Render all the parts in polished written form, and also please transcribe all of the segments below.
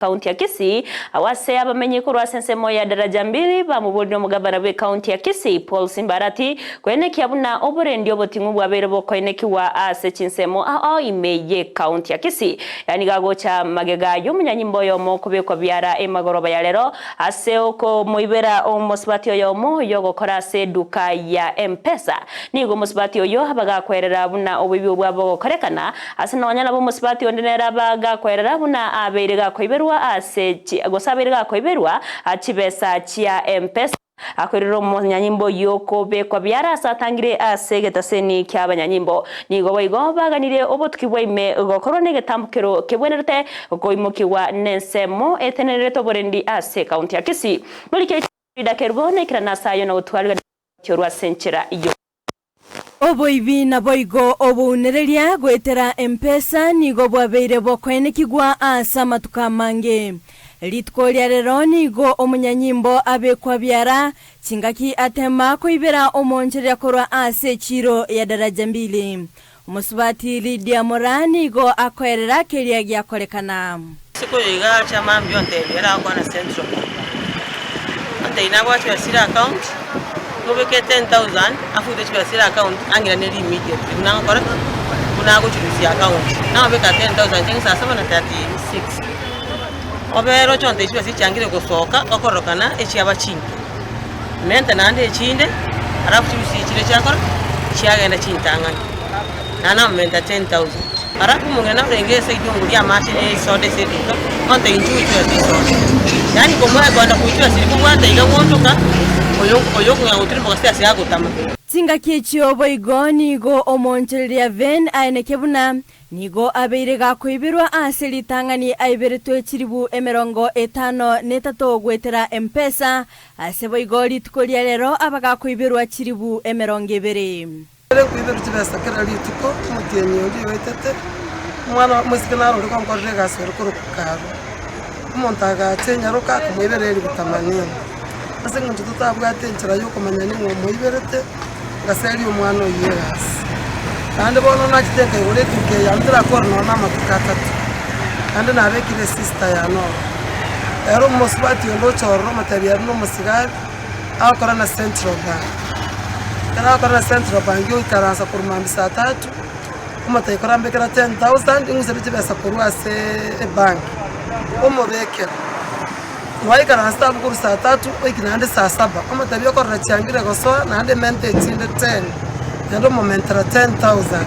County ya Kisii, agwo ase abamenyi korwa ase ensemo ya Daraja Mbili bamoborire omogabana bw'ecounty ya Kisii Paul Simbarati koenekia buna oborendi oboting'u bwabeire bokoenekigwa ase chinsemo ao ime y'ecounty ya Kisii. Aya nigo agocha magega y'omonyanyimbo oyomo kobekwa biara emagoroba ya rero ase okomoibera omosubati oyomo oyogokora ase eduka ya M-Pesa. Nigo omosubati oyo abagakwerera buna oboibi obwo bogokorekana Ase nonya nabo omosubati onde nere aba gakwerera buna abeire gakoiberwa ase gose abeire gakoiberwa chibesa chia M-Pesa, akoirera omonyanyimbo oyio kobekwa biara ase atangire ase egetaseni ki'abanyanyimbo. Nigo boigo baganirie obotuki bwa ime gokorwa negetambokero kebwenerete koimokigwa nensemo etenenerete oborendi ase ekaunti ya Kisii. Morike Frida Kerubo naikerane ase ayio na gotwarigania orwa ase enchera yo. Oboibi naboigo obounereria goetera M-Pesa nigo bwabeire bokoenekigwa ase amatuko amange. Rituko ria rero nigo omonyanyimbo abekwa biara chingaki atema koibera omoonchoreria korwa ase echiiro ya Daraja Mbili. Omosubati Lydia Moraa nigo akoerera keria giakorekana. Isiko oyo iga acha mambia ontebia ere agokwana Central Bank. Ontebia nabwate chibesa chire account, mobeke 10,000 afute chibesa chire account ang'iranerie immediately buna agokora ki? Buna agochirusia account. Namobeka 10,000 chiang'e saa saba na 36. Obere oche ontebie chibesa chiangire gosoka okororokana echiaba chinke. Menta naende echinde, alafu chirusie chiria chiakora ki? Chiagenda chintang'ani. Naende namomenta 10,000. Alafu omong'ina naorenge eside ongoria amache na esoda ase eduka, ontebia inchuo oichwe ase esoda. Yaani komoe kogenda koichwa ase rikobwata iga gwonchoka, oyo oyo okong'ea gotirimboka ase ase agotama. Chingaki echio boigo nigo omoonchoreria Venn aeneke buna Nigo abeire gakoiberwa ase ritang'ani aiberetwe chilifu 53 goetera M-Pesa, ase boigo rituko ria rero aba gakoiberwa chilifu 20. Ere nkoiberwa chibesa kera rituko, omotienyi oria oetete, omwana omoiseke naro ore gonkorera egasi ore korokwa Karwa. Omonto agacha enyaroka akamoibera elifu themanini. Ase eng'encho totabwate enchera yokomanya ning'o omoiberete, ngaseria omwana oyio egasi. Naende bono nachete nkaigora etuka eye yane tirakora nonya na amatuko atato, naende nabekire esista yane ororo. Ere omosubati onde ocha ororo omotebia ere nomosigari, agokora na Central Bank. Ekero agokora na Central Bank oikaransa korwa mambia saa tatu, omotebia korambekera 10,000 ing'usere chibesa korwa ase ebank, omobekera. Mwaikaransa abwo korwa saa tatu goika naende saa saba, omotebi okorora chiangire gosoa naende emente echinde ten, naende omomentera 10,000,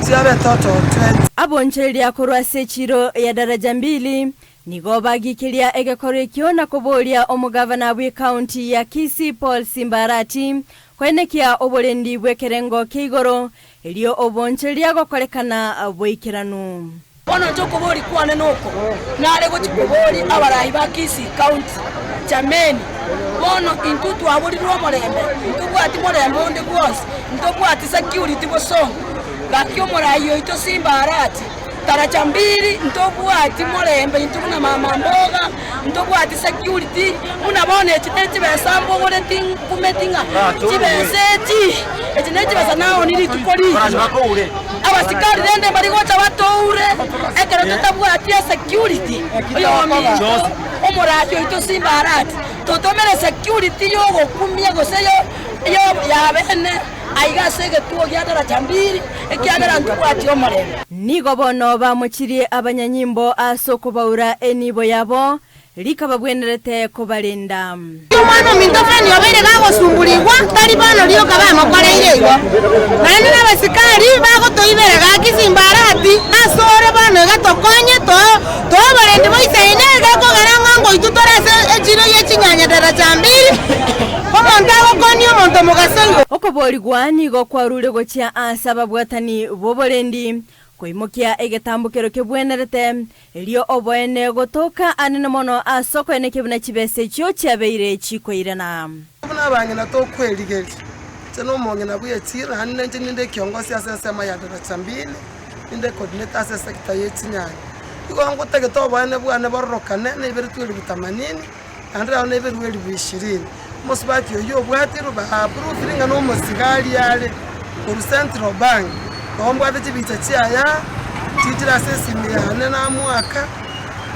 chiabe etotal 20. Abonchoreria korwa ase echiro ya Daraja Mbili nigo bagikeria egekoro ekio na koboria omogavana bw'ecounty ya Kisii Paul Simba Arati koenekia oborendi bw'ekerengo kia igoro erio obonchoreria gokorekana boikeranu. Bono inche okoboria kwane noko, nare gochia koboria abarai ba Kisii County, Jameni, bono intwe twaborirwe omorembe, ntobwati morembe onde bwonsi, ntobwati security bosongo, gaki omorai oito Simba Arati, taracha mbiri, ntobwati morembe intwe buna mama mboga, ntobwati security, buna bono echi ne chibesa mbogoreti nkumeti ng'a chibesa echi, echi ne chibesa naoni rituko rigima. Abasikari rende mbari gocha batoure ekero totabwati esecurity oyominto omorati oito Simba Arati totomere security yogokumia gose ya bene aiga ase egetuo gia daraja mbiri ekiagera ntobwati omorembe. Nigo bono bamochirie abanyanyimbo ase okobaura enibo yabo, Rikababwenerete kobarenda. Omwana ominto Feni obeire gagosumburigwa, tari bono rioka bamokoreire igo, naende nabasikari bagotoibera. Gaki Simbarati, asore bono iga tokonye, toe oborendi boisaine, gekogera ng'a ngoitwe tore ase echiro ye chinyanya daraja mbili, omonto agokonia omonto mogaso igo. Okoboorigwa nigo kwarure gochia aase ababwatani b'oborendi, koimokia egetambokero kebwenerete, Erio oboene gotoka anene mono ase okoenekia buna chibesa echio chiabeire chikoirana. Buna abang'ina tokwerigeria, inche na omong'ina bw'echiro, naende ninche ninde ekiongosi ase ensemo ya Daraja Mbili, ninde coordinator ase esector ye chinyanya. Igo ngotagete oboene bwane bororokane, naiberetwe elifu themanini, naende rero naiberwe elifu ishirini. Omosubati oyio obwatirwe ba approvire ng'a nomosigari are korwa Central Bank, nabo mbwate chibicha chiaye aa, chichire ase esimi yane namoaka.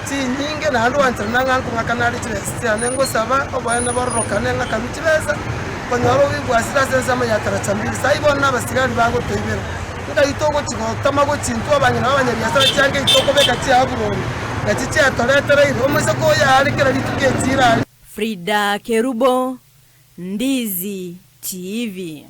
Chinyinge naende oancherana ng'a nkong'akana are chibesa chiane ngosaba oboene bororokane ng'akanwe chibesa, konyora oboibwasire ase ensemo ya Tarachambili. Sai bono na abasigari bagotoibera, ngai togochi gotama gochia intwe abang'ina b'abanyabiasara chianga echi tokobeka chiaburoni, nachi chiatoretereire omoiseke oyo are kera rituko echira aria. Frida Kerubo, Ndizi TV.